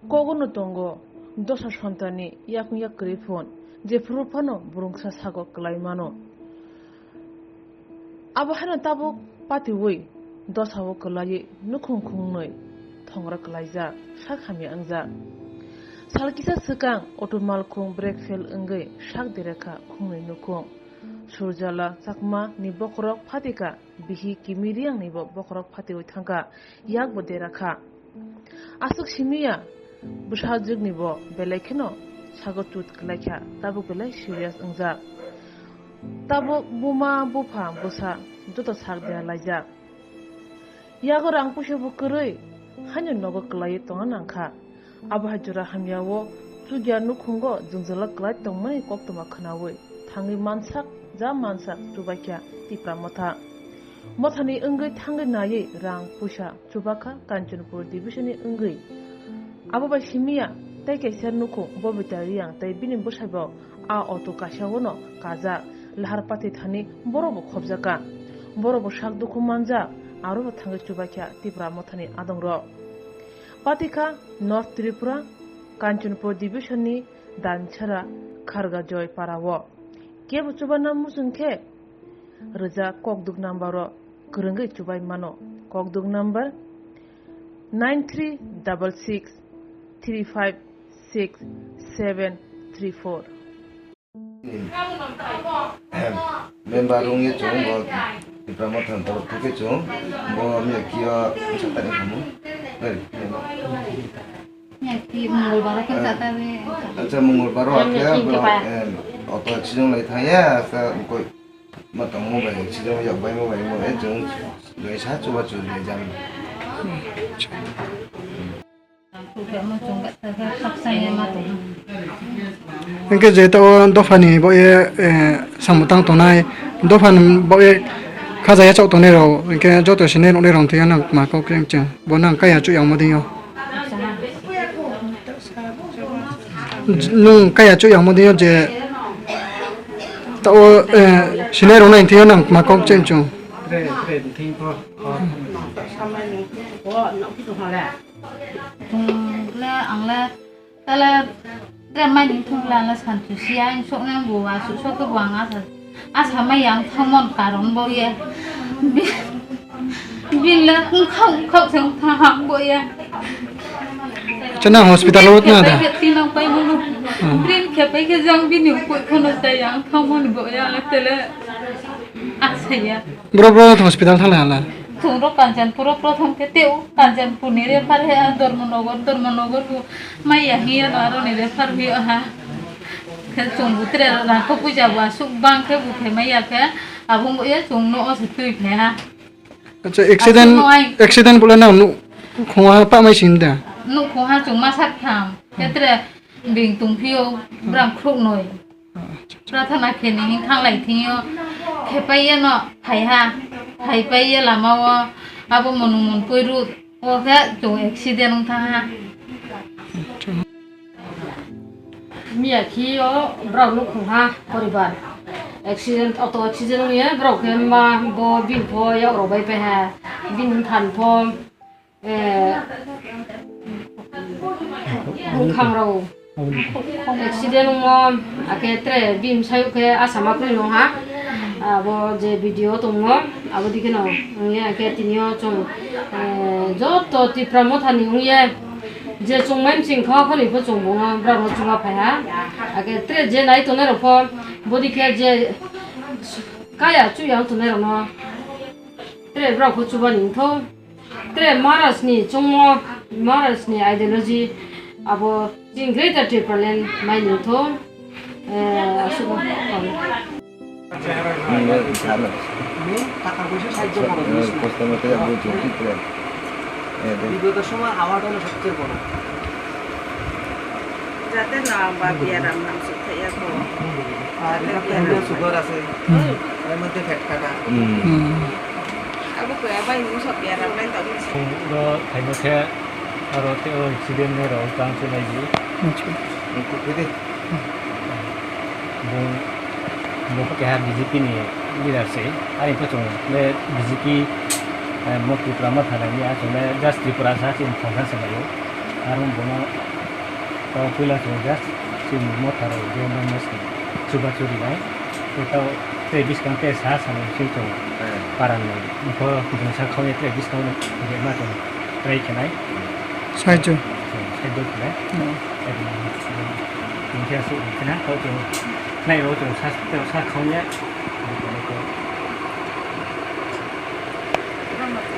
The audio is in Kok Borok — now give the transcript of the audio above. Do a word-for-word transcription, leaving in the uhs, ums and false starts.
Kogono tongo dosa sontanni yakung yak kwrwi phun, jephuru phano burungsa sago kwlai mano. Abo haino tabuk patiwi dosao kwlaiwi nukhung khungnwi thongra kwlaijak, sak hamya wngjak. Sal kisa swkang auto malkhung brake fail wngwi sak derakha khungnwi nukhung. Surjala Chakma ni bokhorok phatika, bihi Kimi Riang ni bo bokhorok phatiwi thangkha, yak bo derakha. Aswk simiya bwsajwk ni bo belai kheno sago chut kwlaikha, tabuk belai serious wngjak. Tabuk buma bupha bwsa joto sak dera laijak. Yago rang puisa bo kwrwi, haino nogo kwlaiwi tongna nangkha. Abo hai jora hamya o chukya nukhungo jwngjala kwlai tongmani koktwma khwnawi thangwi mansak ja mansak chubaikha Tipra Motha. Mothani wngwi thangwi naiwi rang puisa chubakha Kanchanpur division ni wngwi. Abo bai simiya tei kaisa nukhung Bobita Riang tei bini bwsaibo a auto kaisa o no kajak, lahar pathi thani borok bo khopjak kha. Borok bo sak dukhu manjak, aro bo thangwi chubaikha Tipra Mothani adongrok. Patikha North Tripura, Kanchanpur division ni Dansara Kharga Joy para o. Kebo chubanna muchung khe rwja kokduk number o kwrwngwi chubai mano. Kokduk number nine three double six three five six seven three four. Member wngya chwng bo Tipra Motha ni torof theke chwng bo miyakio satani khamu. Miyaki Mongolbar khe satani. Acha Mongolbar o akhe auto accident lai thangya sa koi ma tongmo bai accident yak bai mo bai mo chwng lai sa chuba chwng lai jam. Hingke je to dophani bo ye, eh, samung tang tongnai, dophani bo ye khajaya chok tongnai rok, hingke joto sini nuknai rok thwiya nang ma kok khe chwng bo nang kaya chuk yang modi yo. Nung kaya chuk yang modi yo je to, eh, sini rok nai thwiya nang ma kok chwng chwng. Thungle angle tala tre mai ning thungle angle santu sia ang sok nang bo asuk sok bo ang asa asa mai yang thangmon karon bo ye. Bi-, bin le khung khau khau se thang bo ye. Chana hospital o na da. Khe tinang pai mo. Hmm. Brin khe pai khe jang bini koi khono tai ang thangmon bo ya tele asa ya. Bro, bro, hospital thang hala. Chwng rok Kanchanpur o prothom khe teo, Kanchanpur ni refer he, ah, Dharmanagar, Dharmanagar bo maya hiya no aro ni refer hiya ha. Khe chwng bo tere rang kho puja bo asuk bang khe bo khe maya khe abo wng ya chwng no o se twi phe ha. Acha, accident, asuk no ai accident bole na nu khonga pa mai sin da. Nu khonga chwng ma sak tham. Khe tere bing tung phio brang khruk noi. Prathana khe ni hing thang lai thing yo. Khe pai ye no phai ha. Phai pai ye lama o abo monu mon poi rut. O khe chwng accident wng thang ha. Miya khi o brao nukhung ha poribar. Accident, auto accident wng ye brao khe ma bo bini pho yak rw bai pai ha. Bini phan pho. Eh, bwkhangrok accident wngmo, akhe tre bini sayuk khe asama kwrwi nung ha. Abo je video tongo, abo dikhe no wngya, akhe tini o chwng, eh, joto Tipra Motha ni wngya, je chwng mai msing kha khoni pho chwng bo no, borok no chuma phai ha. Akhe tre je nai tongnai rok pho, bo dikhe je kaya chuya wng tongnai rok no, tre borok pho chuba ni wngthok. Tre Maharaj ni chongmo, Maharaj ni ideology abo chini Greater Tipraland mai nung thung, eh, aswk no. বিগত সময় আওয়াজ হলো সবচেয়ে বড়। যাতে না বা বিয়ারাম নাম সুখ থাইয়া কো। আর যাতে এটা বিয়ারাম সুগার আছে। হুম। এর মধ্যে ফ্যাট কাটা। হুম। হুম। Abo kaya bai ni sop ya ram lai tau ni. Ro thaino khe aro te o accident ni ro chang se nai di. Acha. Ni ku khe de. Bung, bung khe ha B J P ni leader se. Ani pho chung le B J P, eh, mo Tripura ma thana ni a chung le just Tripura sa chin thang thang se nai. Aro bono, o, puila chwng just chini motha rok je nangma se chuba churi nai. Tei tei biskang tei sa salo se chwng paran nai. Bo bwsa khawya tei biskang je ma chwng try khenai. Saijo. Saijo khenai. Tei bini khe aswk khena kau chwng khnai rok chwng sa khawya.